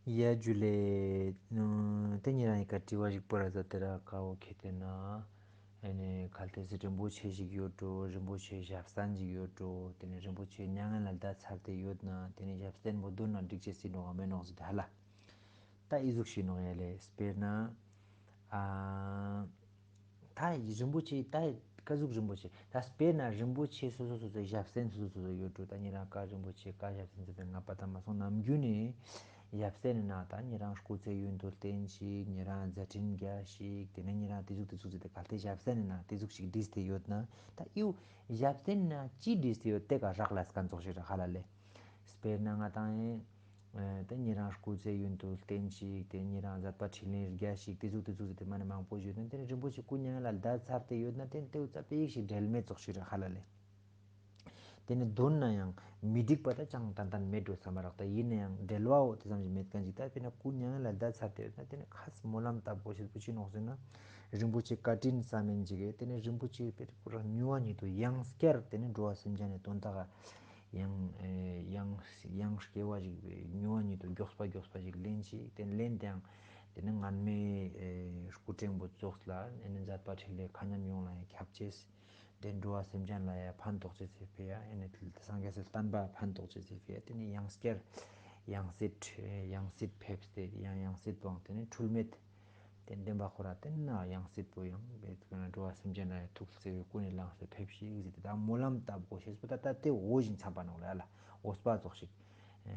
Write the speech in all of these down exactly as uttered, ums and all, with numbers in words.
ཡ་ཇུ་ལེ། ཨ་ཏེ་ཉེ་རང་ངི་ཀ་དྲི་བ་ཞིག་པོ་ར་ཟ་ཏེ་ར་ཀ་བོ་ཁེ་ཏེ་ན། ཨ་ནི་གལ་ཏེ་ཟེར་རིན་པོ་ཆེ་ཞིག་ཡོད་འགྲོ། རིན་པོ་ཆེ་ཞབས་སེན་ཞིག་ཡོད་འགྲོ། ཏེ་ནེ་རིན་པོ་ཆེ་མྱ་ངན་ལས་འདའ་ཚར་ཏེ་ཡོད་ན་ཏེ་ནེ་ཞབས་སེན་པོ་དོན་ན་འགྲིག་ཅེས་སི་ནོག་ག་མེ་ནོག་ཟེར་ཏེ་ཧ་ལ། ད་འི་ཟུག་ཞིག་ནོག་ཡ་ལེ། སྤེར་ན་ཨ་ད་རིན་པོ་ཆེ་ད་ཀ་ཟུག་རིན་པོ་ཆེ་ད་སྤེར་ན་རིན་པོ་ཆེ་སོ་སོ་སོ་སོའི་ཞབས་སེན་སོ་སོ་སོ་སོ་ཡོད་འགྲོ། ད་ཉེ་རང་ཀ་རིན་པོ་ཆེ་ཀ་ཞབས་སེན་ཟེར་ཏེ་ང་པ་ད་མ་སོང་ནམ་རྒྱུན་ནེ་ཞབས་སེན་ནི་ནང་ད་ཉེ་རང་སྐུ་ཚེ་ཡུན་དུ་བརྟན་ཞིག་ཉེ་རང་མཛད་འཕྲིན་རྒྱས་ཤིག་ཏེ་ནེ་ཉེ་རང་ཏེ་ཟུག་ཏེ་ཟུག་ཟེར་ཏེ་གལ་ཏེ་ཞབས་སེན་ནི་ནང་ཏེ་ཟུག་ཞིག་བྲིས་ཏེ་ཡོད་ན་ད་འི་བོ་ཞབས་སེན་ནི་ནང་ཅི་བྲིས་ཏེ་ཡོད་ཏེ་ཀ་རག་ལས་ཁན་ཙོགས་ཤིག་ར་ཧ་ལ་ལེ། སྤེར་ན་ང་ཏང་ཨེ་ཏེ་ཉེ་རང་སྐུ་ཚེ་ཡུན་དུ་བརྟན་ཞིག་ཏེ་ཉེ་རང་མཛད་པ་འཕྲིན་ལས་རྒྱས་ཤིག་ཏེ་ཟུག་ཏེ་ཟུག་ཟེར་ཏེ་མ་ནེ་མང་པོ་ཞིག་ཡོད་ན་ཏེ་ནེ་རིན་པོ་ཆེ་སྐུ་མྱ་ངན་ལས་འདའ་ཚར་ཏེ་ཡོད་ན་ཏེ་ནེ་ཏེ་བོ་ཙ་པིག་ཞིག་འབྲེལ་མེད་ཙོགས་ཤིག་ར་ཧ་ལ་ལེ། ཏེ་ནེ་དོན་ན་ཡང་མི་འགྲིག་པ་ད་ཅང་ཏན་ཏན་མེད་འགྲོ་བསམ་པ་རག་ད་ཡིན་ན་ཡང་འབྲེལ་བའོ་ཏེ་ཙམ་ཞིག་མེད་ཁན་ཅིག་ད་སྤེར་ན་སྐུ་མྱ་ངན་ལས་འདའ་ཚར་ཏེ་ཡོད་ན་ཏེ་ནེ་ཁ་སྨོན་ལམ་བཏབ་དགོས་ཤེས་པོ་ཅི་ནོག་ཟེར་ན་རིན་པོ་ཆེ་བཀའ་དྲིན་བསམ་ཡིན་ཅིག་གི་ཏེ་ནེ་རིན་པོ་ཆེ་སྤེར་ཁོ་རང་མྱུར་བ་ཉིད་དུ་ཡང་སྐྱར་ཏེ་ནེ་འགྲོ་བ་སེམས་ཅན་ནི་དོན་དག་ཡང་ཨེ་ཡང་ཡང་སྐྱེ་བ་ཞིག་མྱུར་བ་ཉིད་དུ་མགྱོགས་པ་མགྱོགས་པ་ཞིག་ལེན་ཅིག་ཏེ་ལེན་ཏེའང་ཏེ་ནེ་སྔན་མའི་ཨེ་སྐུ་ཕྲེང་པོ་ཙོགས་ལ་ཨེ་ནི་མཛད་པ་འཕྲིན་ལས་མཁའ་མཉམ་ཡོངས་ལ་ཡང་ཁྱབ་ཅེས། ཏེ་འགྲོ་བ་སེམས་ཅན་ལ་ཡང་ཕན་ཐོགས་ཅེས་སི་ཕི་ཡ་ཨེ་ནི་སངས་རྒྱས་སི་བསྟན་པ་ཕན་ཐོགས་ཅེས་སི་ཕི་ཡ་ཏེ་ནེ་ཡང་སྐྱར་ཡང་སྲིད་ཡང་སྲིད་ཕེབས་ཏེ་ཡང་ཡང་སྲིད་པོའང་ཏེ་ནེ་འཁྲུལ་མེད་ཏེ་བདེན་པ་ཁོ་ར་ཏེ་ནེ་ཡང་སྲིད་པོ་ཡང་འགྲོ་བ་སེམས་ཅན་ལ་ཡང་ཐུགས་བརྩེ་བའི་ཀུན་ནས་བསླངས་ཏེ་ཕེབས་ཤིག་ཟེར་ཏེ་ད་སྨོན་ལམ་བཏབ་དགོས་ཤེས་པོ་ད་ད་ཏེ་འོ་བཞིན་འཚམ་པ་ནོག་ལེ་ཨ་ལ་འོས་པ་ཙོགས་ཤིག་ཨེ་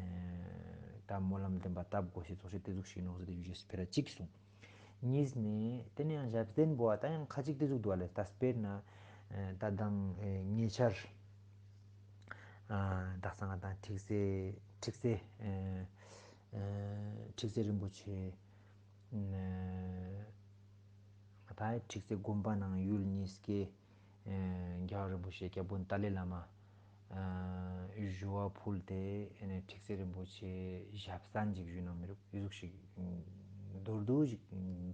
ད་སྨོན་ལམ་བདེན་པ་བཏབ་དགོས་ཤེས་ཙོགས་ཤིག་ཏེ་ཟུག་ཞིག་ནོག་ཟེར་ཏེ་ཞུ་ཅེས་སི་ཕི་ར་ཅིག་གསུངས། གཉིས་ནེ་ཏེ་ནེ་ཡང་ཞབས་བརྟན་པོ་ཨ་ད་ཡང་ཁ་ཅིག་ཏེ་ཟུག་འདུག་ཨ་ལེ། ད་སྤེར་ན་ཨེ་ད་དང་ཨེ་ཉེ་ཆར་ཨ་དག་ས་ང་དང་ཁྲིག་སེ་ཁྲིག་སེ་ཨེ་ཨེ་ཁྲིག་སེ་རིན་པོ་ཆེ་ཨེ་ང་དང་ཁྲིག་སེ་དགོན་པ་ནང་ཡུལ་གཉིས་ཀའི་ཨེ་རྒྱལ་བ་རིན་པོ་ཆེ་སྐྱབས་མགོན་ཏཱ་ལའི་བླ་མ་ཨ་ཞུ་བ་ཕུལ་ཏེ་ཨེ་ནི་ཁྲིག་སེ་རིན་པོ་ཆེ་ཞབས་སེན་ཞིག་ཞུས་ན་མི་རུག་ཨི་ཟུག་ཞིག་མདོར་བསྡུས་ཤིག་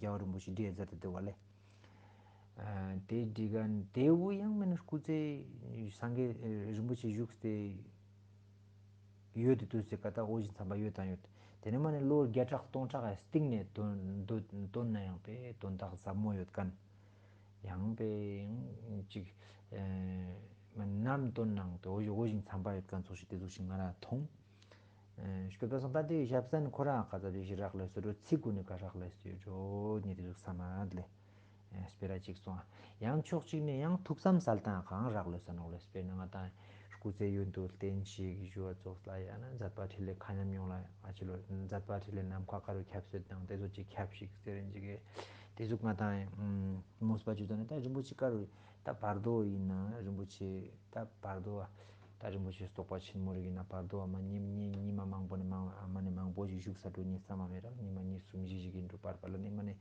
རྒྱལ་བ་རིན་པོ་ཆེ་བྲིས་མཛད་དེ་འདུག་པ་ལེ། ཨ་ཏེ་བྲིས་ཁན་ཏེ་བོ་ཡང་མེད་ན་སྐུ་ཚེ་སངས་རྒྱས་ཨེ་རིན་པོ་ཆེ་བཞུགས་ཏེ་ཡོད་དེ་དུས་སེ་ཀ་ད་འོ་བཞིན་འཚམ་པ་ཡོད་དང་ཡོད། ཏེ་ནེ་མ་ནེ་ལོ་བརྒྱ་ཕྲག་སྟོང་ཕྲག་གི་སྟིང་ནེ་བཏོན་བཏོན་ན་ཡང་པེ་དོན་དག་ཟབ་མོ་ཡོད་ཁན། ཡང་པེ་ཡང་ཅིག་ཨེ་མ་ནམ་དོན་ནང་དུ་འོ་བཞིན་འཚམ་པ་ཡོད་ཁན་ཙོགས་ཤིག་ཏེ་ཟུག་ཞིག་ང་ར་མཐོང་། ཨེ་སྐྱོད་པ་སང་ད་ཏེ་ཞབས་སེན་ཁོ་རང་ཁ་ཙ་པིག་ཞིག་རག་ལས་སོ་འགྲོ་ཚིག་གུན་ནི་ཀ་རག་ལས་སོ་འགྲོ་ཉེ་ཏེ་ཟུག་བསམ་མ་ལེ། ཨེ་སྤེ་ར་ཅིག་སོང་ཨ། ཡང་ཕྱོགས་གཅིག་ནེ་ཡང་ཐུགས་བསམ་གསལ་བཏང་གང་རག་ལས་ས་ནོག་ལེ། སྤེར་ན་ང་དང་སྐུ་ཚེ་ཡུན་དུ་བརྟན་ཞིག་ཞུ་བ་ཙོགས་ལ་ཡང་ན་མཛད་པ་འཕྲིན་ལས་མཁའ་མཉམ་ཡོངས་ལ་ཨ་ཅི་ལོ་མཛད་པ་འཕྲིན་ལས་ནམ་མཁའ་ཀ་རུ་ཁྱབ་སོད་དང་ཏེ་ཚོ་ཅིག་ཁྱབ་ཤིག་ཟེར་རིན་ཅིག་གི་ཏེ་ཟུག་ང་དང་མོས་པ་ཅུ་ཙ་ནེ་ད་རིན་པོ་ཆེ་ཀ་རུ་ད་བར་དོ་ཡིན་ན་རིན་པོ་ཆེ་ད་བར་དོ་ད་རིན་པོ་ཆེ་རྟོགས་པ་ཆེན་མོ་རིག་ཡིན་ན་བར་དོ་མ་ཉི་མ་ཉི་མ་མང་པོ་ནེ་མང་མ་ནེ་མང་པོ་ཞིག་བཞུགས་ས་འགྲོ་ཉེ་ས་མ་མེད་ར་ཉི་མ་གཉིས་གསུམ་བཞི་ཞིག་ཡིན་འགྲོ་བར་བར་ལ་ནེ་མ་ནེ་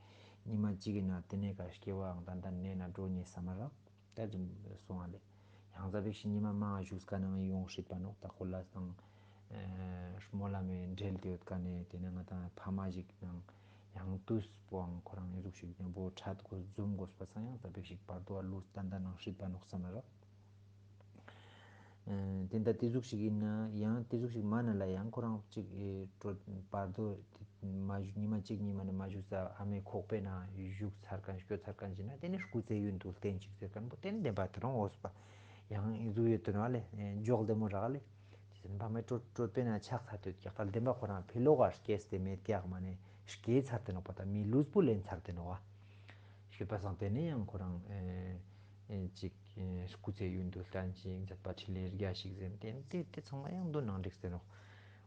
ཉི་མ་གཅིག་ཡིན་ན་ཏེ་ནེ་ཀ་སྐྱེ་བའང་ཏན་ཏན་ནེ་ན་འགྲོ་ཉེ་ས་མ་རག་ད་ཙམ་སོང་བ་ལེ། ཡང་ཟ་བེག་ཤི་ཉི་མ་མང་བཞུགས་ཀ་ནང་ཡོང་སྲིད་པ་ནོག་ད་ཁོ་ལ་སང་ཨེ་སྨོན་ལམ་མེ་འབྲེལ་ཏེ་ཡོད་ཀ་ནེ་ཏེ་ནེ་ང་དང་ཕ་མ་ཞིག་ནང་ཡང་དུས་པོའང་ཁོ་རང་ཨི་ཟུག་ཞིག་ཉམ་པོ་ཕྲད་དགོས་འཛོམས་དགོས་པ་སང་ཡང་ཟ་བེག་ཤིག་བར་དོ་ལུས་ཏན་ཏན་ནང་སྲིད་པ་ནོག་བསམ་རག་ཨེ་ཏེ་ད་ཏེ་ཟུག་ཞིག་ཡིན་ན་ཡང་ཏེ་ཟུག་ཞིག་མ་ན་ལ་ཡང་ཁོ་རང་ཅིག་ཨེ་བར་དོ་མ་བཞུགས་ཉི་མ་གཅིག་གཉིས་མ་ནེ་མ་བཞུགས་ས་ཨ་མའི་ཁོག་པའི་ནང་བཞུགས་ཚར་ཁན་སྐྱོད་ཚར་ཁན་ཞིག་ན་ཏེ་ནེ་སྐུ་ཚེ་ཡུན་དུ་བརྟན་ཅིག་ཟེར་ཁན་པོ་ཏེ་ནེ་བདེན་པ་ཏེ་རང་འོས་པ་ཡང་ཨི་ཟུག་ཡོད་དོ་ནོ་ཨ་ལེ་འཇོག་བདེ་མོ་རག་ལེ། ཅི་ཟེར་ན་ཕ་མའི་གྲོད་གྲོད་པའི་ནང་ཆགས་ཚར་དུས་ཀྱག་ད་བདེན་པ་ཁོ་རང་ཕི་ལོག་ག་སྐྱེས་ཏེ་མེད་ཀྱག་མ་ནེ་སྐྱེས་ཚར་ཏེ་ནོག་པ་ད་མི་ལུས་པོ་ལེན་ཚར་ཏེ་ནོག་པ། སྐྱོད་པ་སང་ཏེ་ནེ་ཡང་ཁོ་རང་ཨེ་ཨེ་ཅིག་ཨེ་སྐུ་ཚེ་ཡུན་དུ་བརྟན་ཅིག་མཛད་པ་འཕྲིན་ལས་རྒྱས་ཤིག་ཟེར་ཏེ་ཏེ་ཏེ་ཚང་མ་ཡང་དོན་ནང་འགྲིག་སྟེ་ནོག་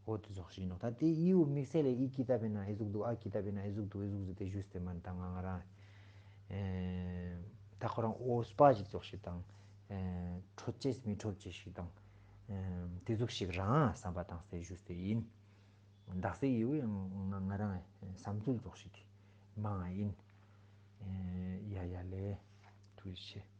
འོ་ཏེ་ཙོགས་ཤིག་ནོག་ད་ཏེ་ཨི་བོ་དམིགས་བསལ་ལེ་ཨི་ཀི་ཏབ་པའི་ནང་ཨི་ཟུག་འདུག་ཨ་ཀི་ཏབ་པའི་ནང་ཨི་ཟུག་འདུག་ཨི་ཟུག་ཟེར་ཏེ་ཞུས་ཏེ་མན་ད་ང་ང་རང་ཨེ་ད་ཁོ་རང་འོས་པ་ཞིག་ཙོགས་ཤིག་དང་ཨེ་འཕྲོད་ཅེས་མི་འཕྲོད་ཅེས་ཤིག་དང་ཨེ་ཏེ་ཟུག་ཤིག་རང་བསམ་པ་བཏང་སྟེ་ཞུས་ཏེ་ཡིན། དག་ས་ཡི་བོ་ཡང་ང་ང་རང་བསམ་ཚུལ་ཙོགས་ཤིག་མང་ང་ཡིན། ཡ་ཡ་ལེ། ཐུགས་རྗེ་ཆེ།